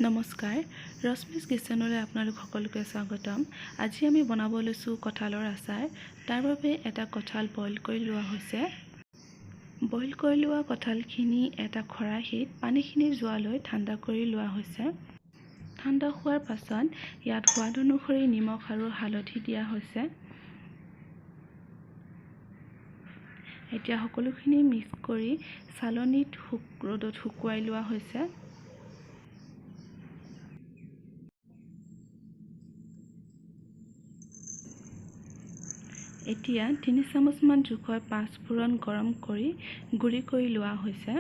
নমস্কাৰ, ৰশ্মিজ কিচেনলৈ আপোনালোক সকলোকে স্বাগতম। আজি আমি বনাব লৈছোঁ কঁঠালৰ আচাৰ। তাৰ বাবে এটা কঁঠাল বইল কৰি লোৱা হৈছে। বইল কৰি লোৱা কঁঠালখিনি এটা খৰাহীত পানীখিনি যোৱালৈ ঠাণ্ডা কৰি লোৱা হৈছে। ঠাণ্ডা হোৱাৰ পাছত ইয়াত সোৱাদ অনুসৰি নিমখ আৰু হালধি দিয়া হৈছে। এতিয়া সকলোখিনি মিক্স কৰি চালনীত ৰ'দত শুকুৱাই লোৱা হৈছে। এতিয়া 3 চামুচমান জোখৰ পাঁচফোৰণ গৰম কৰি গুড়ি কৰি লোৱা হৈছে।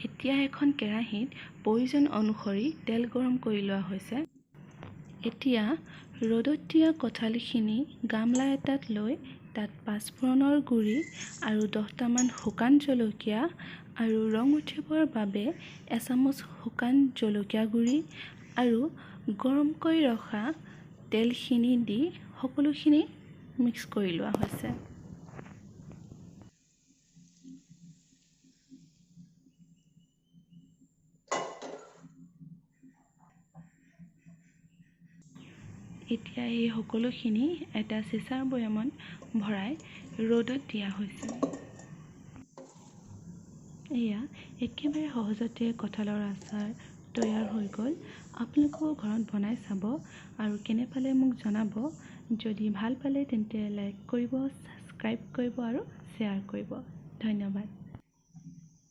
এতিয়া এখন কেৰাহীত প্ৰয়োজন অনুসৰি তেল গৰম কৰি লোৱা হৈছে। এতিয়া ৰ'দত দিয়া কঁঠালখিনি গামলা এটাত লৈ তাত পাঁচফোৰণৰ গুড়ি আৰু 10টামান শুকান জলকীয়া আৰু ৰং উঠিবৰ বাবে এচামুচ শুকান জলকীয়া গুড়ি আৰু গৰমকৈ ৰখা তেলখিনি দি সকলোখিনি মিক্স কৰি লোৱা হৈছে। এতিয়া এই সকলোখিনি এটা চিচাৰ বৈয়ামত ভৰাই ৰ'দত দিয়া হৈছে। এয়া একেবাৰে সহজতে কঁঠালৰ আচাৰ তৈয়াৰ হৈ গ'ল। আপোনালোকেও ঘৰত বনাই চাব আৰু কেনে পালে মোক জনাব। যদি ভাল পালে তেন্তে লাইক কৰিব, ছাবস্ক্ৰাইব কৰিব আৰু শ্বেয়াৰ কৰিব। ধন্যবাদ।